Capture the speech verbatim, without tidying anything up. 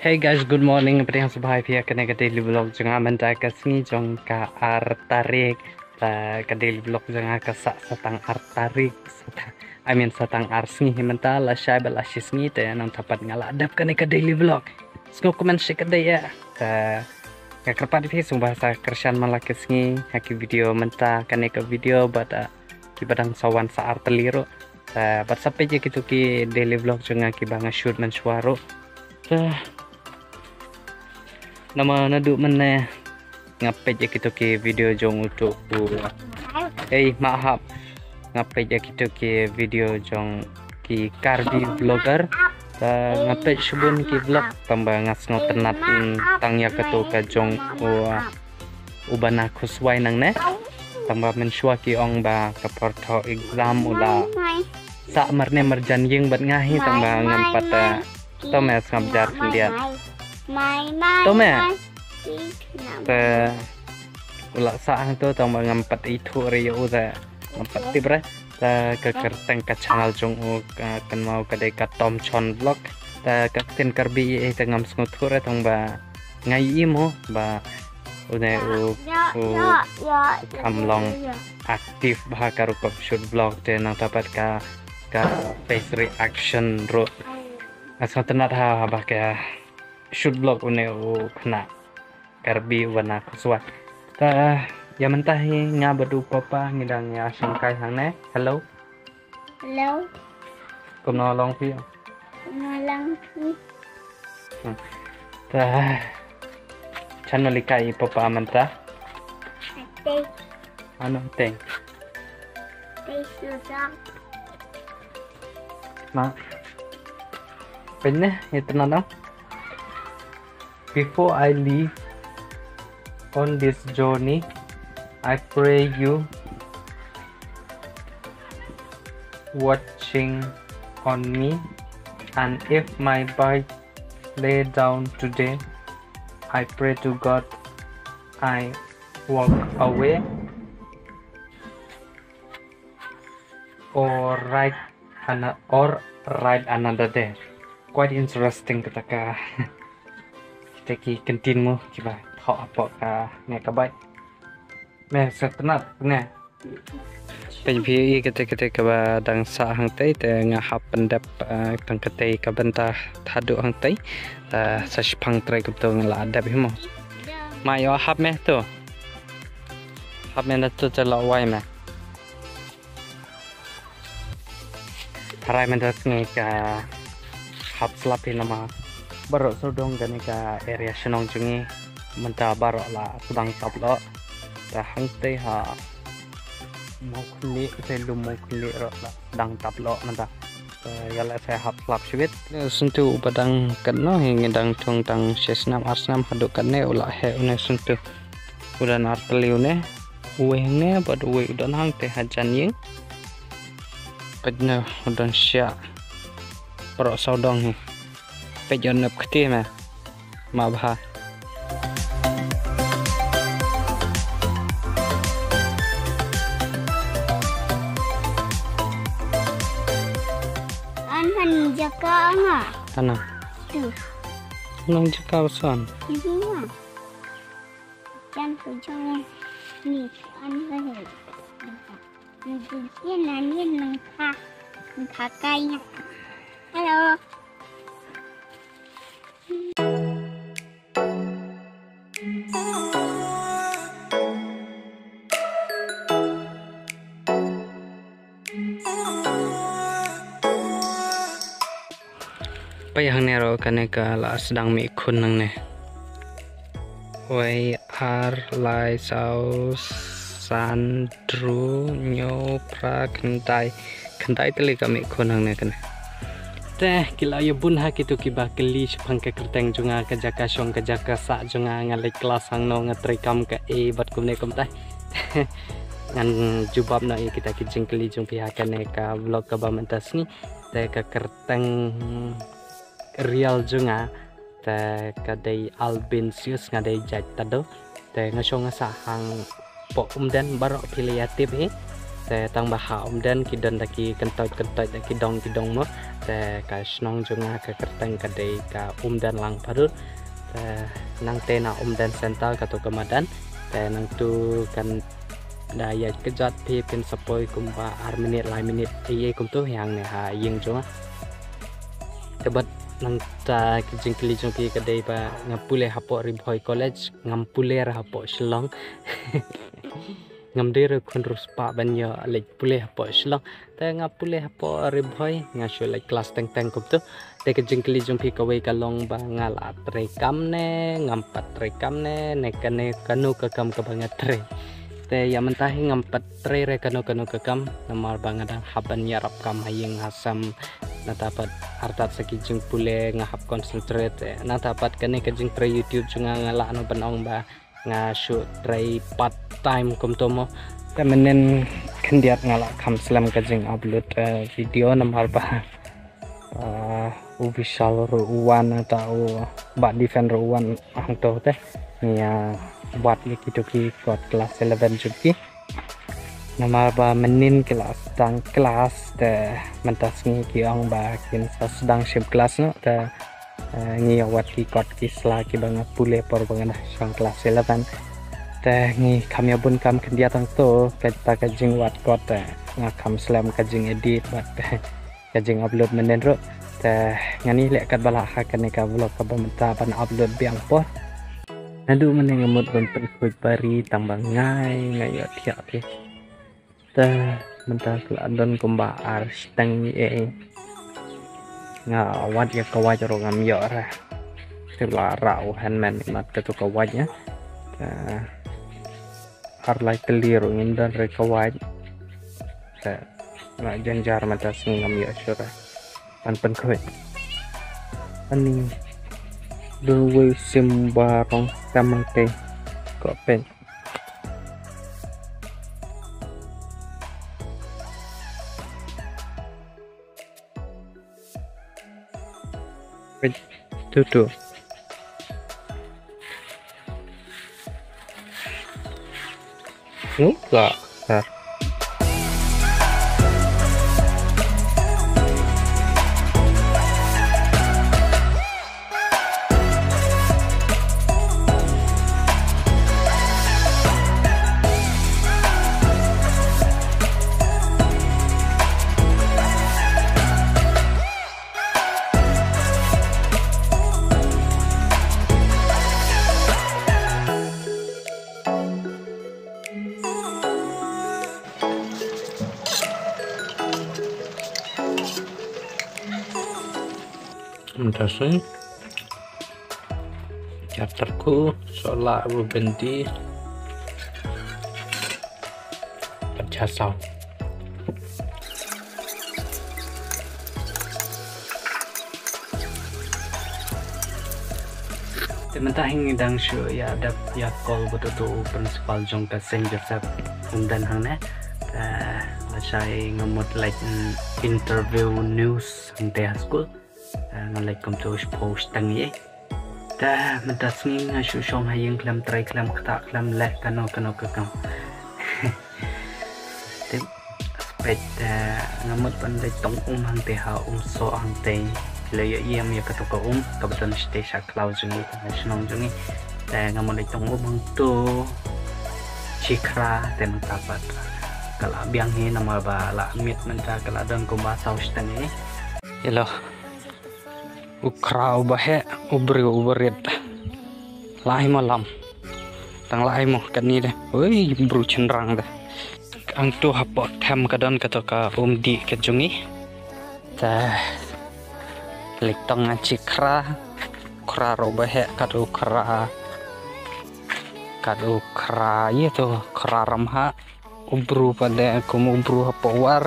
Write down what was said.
Hey guys, good morning. Pdiang sngewbha ïa phi ha kane ka daily vlog jong nga mynta ka sngi jong ka ar tarik. Ta ka daily vlog jong nga ka sah sa tang ar tarik. Sa tang, I mean sa tang ar sngi hi mynta, la shai bad la shi sngi te nangta pat nga la dep kane ka daily vlog. Sngew comment shi ka dei ïa. Ta nga kyrpad ïa phi sngewbha sa kyrshan man la ka sngi ha ki video mynta kane ka video bad, ah, kiba dang sa wan sa ar tylli ruh. Ta bad sa peit ïa kito ki daily vlog jong nga kiba nga shoot mynshuwa ruh. Ta namar naduh mynne nga peit ïa kito ki video jong uto u, ei, ma hap. Nga peit ïa kito ki video jong ki Karbi vlogger. Ta nga peit shibun ki vlog tangba nga sngewtynnat, mm, tang ïa kato ka jong u, u Bana Khuswai nangne. Tangba mynshuwa ki ong ba ka por thoh exam u la sah marne marjan ïing bad nga hi tangba ngam pat, eh, to me sngap jar khyndiat. To me. Te u la sah hangto tangba ngam pat ithuh re ïa u te ngam pat tip re. Te ka kyrteng ka channel jong u ka kynmaw ka dei ka Tom Chon Vlog. Te ka ktien Karbi ïa i te ngam sngewthuh re tangba nga ïohi mo ba une u, u, u kham long active bha ha ka rukom shoot vlog te nangta pat ka, ka face reaction ruh. Nga sngewtynnat ha, ha ba ka shoot vlog une u khynnah Karbi u Bana Khuswai. Ta ïa mynta hi nga bad u papa ngi dang ïa shongkai hangne. Hello. Hello. Kumno long phi? Kumno long phi? Hmm. Ta chano lika i papa mynta? Ate. Ano te? Te susa. Ma. Penne, ito na lang. Before I leave on this journey, I pray you watching on me, and if my bike lay down today, I pray to God I walk away or ride ano-, or ride another day. Quite interesting kata ka, kita ki kyntien mo kiba thoh hapoh kane ka bike. Me sa tynnat ne. Pynphai ïa kata kata kaba dang sah hangtei te nga hap pyndep, eh, tang katei ka bynta haduh hangtei. Te sa shipang trei kumto nga la dep hi mo. Ma ïoh hap me to. Hap me na to te la wai me. Tharai mynta sngi ka hap slap hi namar baroh sawdong kane ka area shnong jong ngi mynta baroh la sdang tap loh. Te hangtei ha Mawkhlieh, te lum Mawkhlieh ruh la sdang tap loh mynta. Te ïa lehse hap slap shibit. Une u syntu uba dang katno hi ngi dang thung tang shi snam ar snam haduh katne u la heh une u syntu. U don ar tylli une. Uwei hangne bad uwei u don hangtei hajan ïing. Peit ne u don shiah. Baroh sawdong hi. Peit ïa u nep kti me. Ma bha. An han jaka nga. Ana. Tu. Nang jaka usan. Ini nga. Jan tu jong ni an han. Ni tu ni nang kha. Nang kha kai nga. Hello. Peit hangne ruh kane ka la sdang mih khun nangne. Wei ar lai saw san hynriew hynñiew phra khyndai. Khyndai tylli ka mih khun hangne kane. Te ki la ïa bun ha kito kiba kylli shaphang ka kyrteng jong nga, ka jaka shong ka jaka sah jong nga, nga leit klas hangno, nga trei kam kaei bad kumne kumtai. Ngan jubab noh ïa kita ki jingkylli jong phi ha kane ka vlog kaba mynta sngi. Te ka kyrteng real jong nga te ka dei Albinsius, nga dei jait Tado. Te nga shong nga sah hangpoh Umden, baroh phi la ïa tip hi. Te tang ba ha Umden ki don da ki kyntoit kyntoit da ki dong ki dong mo. Te ka shnong jong nga ka kyrteng ka dei ka Umdenlang Pharut. Te nangta na Umden Center kato ka madan. Te nangtu kan da ïaid kjat phi, phin sa poi kumba ar minit lai minit ei ei kumto hangne ha ïing jong nga. Te bad nangta ka jingkylli jong phi ka dei ba nga pule hapoh Ri Bhoi College, ngam pule ruh hapoh Shillong. Ngam dei ruh khun riewspah ban ïoh leit pule hapoh Shillong. Te nga pule hapoh Ri Bhoi, nga shu leit klas teng teng kumto. Te ka jingkylli jong phi kawei ka long ba nga la trei kam ne ngam pat trei kam ne, ne kane kano ka kam kaba nga trei. Te ïa mynta hi ngam pat trei re kano kano ka kam, namar ba nga dang hap ban ïarap kam ha ïing ha sem. Nangta pat artat sa ki jingpule nga hap concentrate. Nangta pat kane ka jingtrei YouTube jong nga, nga lah noh ban ong ba nga shu trei part time kumto mo. Te mynnin khyndiat nga la kham slem ka jing upload, eh, video namar ba, eh, u Vishal ruh u wan, ta u Bah Defend ruh u wan hangto te. Ngi ïa wad ïa kito ki kot klas eleven jong ki. Namar ba mynnin ki la sdang klas te mynta sngi ki ong ba kin sa sdang shim klas noh te, eh, ngi ïa wad ki kot ki sla kiba nga pule por ba nga dang shong klas eleven. Te ngi kham ïa bun kam khyndiat hangto, kata ka jingwad kot te nga kham slem ka jingedit bad ka jingupload mynnin ruh. Te ngan ïaleh katba lah ha kane ka vlog kaba mynta ban upload biang por. Naduh mynne nga mut ban pynkhuid bari tang ba ngai ngai ïoh thiah phi. Te mynta ka la don kumba ar shiteng ei. Nga wad ïa ka wait ruh ngam ïoh re. Te la rah u handman imat kato ka wait ïa. Te ar lai tylli ruh ngim don re ka wait. Te la jynjar mynta sngi ngam ïoh shuh re. Ban pynkhuid. Ani. Dun wei sim barong tamang te. Ko pen. Wait, tu tu. Enggak. Bentar. Mynta shuh. Ïa tyrku, sola, bu bendi. Pynjah saw. Te mynta hi ngi dang shu ïa dep ïa call bad uto u principal jong ka Saint Joseph Umden hangne. Te lashai nga mut leit interview news hangte ha skul. Te nga leit kumto shiphew shiteng ïa. Te mynta sngi nga shu shong ha ïing khlem trei khlem ktah khlem leh kano kano ka kam. Te spet, eh, nga mut ban leit tong um hangte ha Umsoh hangte. Leit ïa ïam ïa kato ka um kaba don shatei sha khlaw jong ngi, ka shnong jong ngi. Te nga mut leit tong um hangto. Shi khra te mynta pat ka la biang hi namar ba la miet mynta ka la don kumba saw shiteng hi. Hello. U khra uba heh, u briew uba rit. Lai mo lam. Tang lai mo kane de. Oi, briew chynrang de. Hangto hapoh them ka don kato ka um dih ka jong ngi. Te leit tong nga shi khra. Khra ruh uba heh kat u khra. Kat u khra ïa to khra ramhah. U briew pat de kum u briew hapoh war.